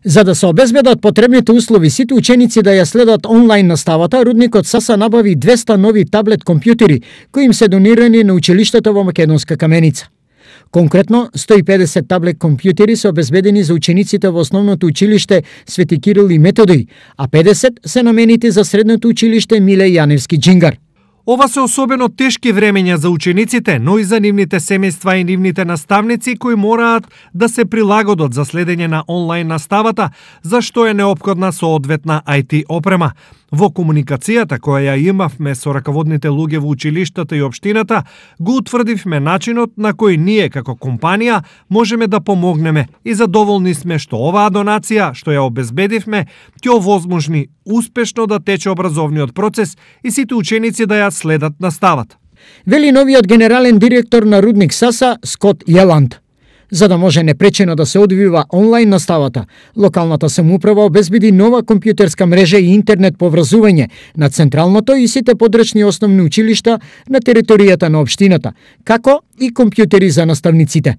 За да се обезбедат потребните услови сите ученици да ја следат онлайн наставата, Рудникот САСА набави 200 нови таблет компјутери кои им се донирани на училиштата во Македонска Каменица. Конкретно, 150 таблет компјутери се обезбедени за учениците во основното училиште Свети Кирил и Методој, а 50 се наменети за средното училиште Миле Јаневски Џингар. Ова се особено тешки времења за учениците, но и за нивните семејства и нивните наставници кои мораат да се прилагодат за следење на онлайн наставата, за што е неопходна соодветна IT опрема. Во комуникацијата која ја имавме со раководните луѓе во училиштата и општината, го утврдивме начинот на кој ние како компанија можеме да помогнеме и задоволни сме што оваа донација што ја обезбедивме ќе овозможни успешно да тече образовниот процес и сите ученици да ја следат наставата. Вели новиот генерален директор на Рудник САСА Скот Јеланд. За да може непречено да се одвива онлайн наставата, локалната самоуправа обезбеди нова компјутерска мрежа и интернет поврзување на централното и сите подрачни основни училишта на територијата на општината, како и компјутери за наставниците.